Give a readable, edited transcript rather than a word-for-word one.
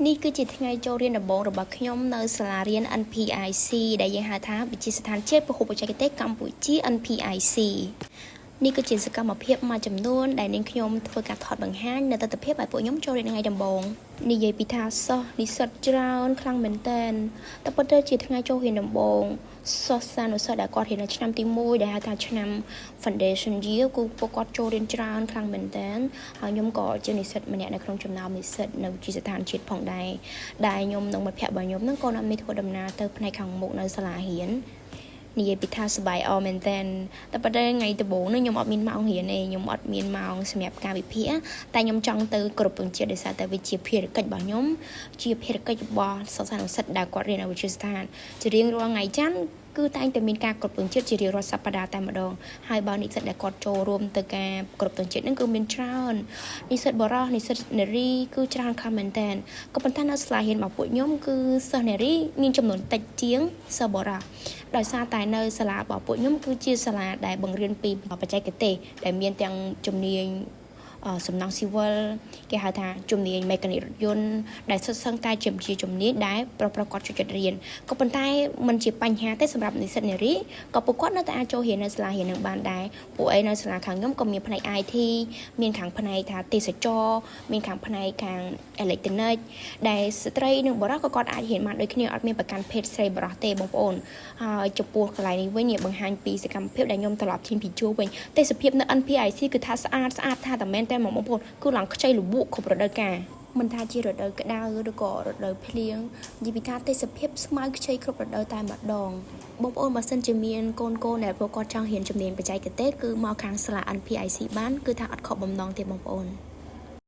នេះគឺជាថ្ងៃចូលរៀនដំបូងរបស់ខ្ញុំនៅសាលារៀន NPIC ដែលយើងហៅថាវិទ្យាស្ថានជាតិពហុបច្ចេកទេសកម្ពុជា NPIC នេះគឺជាសកម្មភាពមួយចំនួនដែលនាងខ្ញុំធ្វើការថតបង្ហាញនៅទស្សនវិជ្ជាឲ្យពួកខ្ញុំចូលរៀនថ្ងៃដំបូងនិយាយពីថាសិស្សនិស្សិតច្រើនខ្លាំងមែនតើតែប៉ុន្តែជាថ្ងៃចូលរៀនដំបូងសិស្សានុសិស្សដែលគាត់រៀននៅឆ្នាំទី1ដែលហៅថាឆ្នាំ Foundation Year គឺពួកគាត់ចូលរៀនច្រើនខ្លាំងមែនតើហើយខ្ញុំក៏ជានិស្សិតម្នាក់នៅក្នុងចំណោមនិស្សិតនៅវិទ្យាស្ថានជាតិផងដែរដែលខ្ញុំនិងមិត្តភ័ក្តិរបស់ខ្ញុំនឹងក៏នាំនេះធ្វើដំណើរទៅផ្នែកខាងមុខនៅសាលារៀននិយាយពីថាសប្បាយអមែនតើតែប៉ុន្តែថ្ងៃដំបូងនេះខ្ញុំអត់មានម៉ោងរៀនទេខ្ញុំអត់មានម៉ោងសម្រាប់ការវិភាគតែខ្ញុំចង់ទៅគ្រប់ទងជាតិដោយសារតែវាជាភារកិច្ចរបស់ខ្ញុំជាភារកិច្ចរបស់សិស្សានុសិស្សដែលគាត់រៀននៅវិទ្យាស្ថានជារៀងរាល់ថ្ងៃច័ន្ទគឺតែងតែមានការគ្រប់ទងជាតិជារៀងរាល់សប្តាហ៍តែម្ដងហើយបើនិស្សិតដែលគាត់ចូលរួមទៅការគ្រប់ទងជាតិហ្នឹងគឺមានច្រើននិស្សិតបរិសនិស្សិតនារីគឺច្រើនខ្លាំងមែនតើក៏ប៉ុន្តែនៅសាលារៀនរបស់ពួកខ្ញុំគឺសិស្សនារីមានចំនួនតិចជាងសិស្សបរិសដោយសារតែនៅសាលារបស់ពួកខ្ញុំគឺជាសាលាដែលបង្រៀនពីបច្ចេកទេសដែលមានទាំងជំនាញសំណង់ស៊ីវិលគេហៅថាជំនាញមេកានិករថយន្តដែលសុទ្ធសឹងតែជាជំនាញដែលប្រុសៗគាត់ចូលចិត្តរៀនក៏ប៉ុន្តែมันជាបញ្ហាទេសម្រាប់និស្សិតនារីក៏ពួកគាត់នៅតែអាចចូលរៀននៅសាលារៀននឹងបានដែរពួកអីនៅសាលាខាងខ្ញុំក៏មានផ្នែក IT មានខាងផ្នែកថាទេសចរមានខាងផ្នែកខាង electronic ដែលស្ត្រីនិងបុរសក៏គាត់អាចរៀនបានដូចគ្នាអត់មានប្រកាន់ភេទស្រីបុរសទេបងប្អូនហើយចំពោះកន្លែងនេះវិញនេះបង្ហាញពីសកម្មភាពដែលខ្ញុំត្រឡប់ចេញពីជួវិញទេសភាពនៅ NPIC គឺថាស្អាតស្អាតថាតែមែនតែហ្មងបងប្អូនគឺឡើងខ្ចីលវក់គ្រប់រដូវកាលមិនថាជារដូវក្តៅឬក៏រដូវភ្លៀងនិយាយពីថាទេសភាពស្មៅខ្ចីគ្រប់រដូវតែម្ដងបងប្អូនបើសិនជាមានកូនកូនដែលពួកគាត់ចង់រៀនជំនាញបច្ចេកទេសគឺមកខាងសាលា NPIC បានគឺថាអត់ខកបំណងទេបងប្អូន។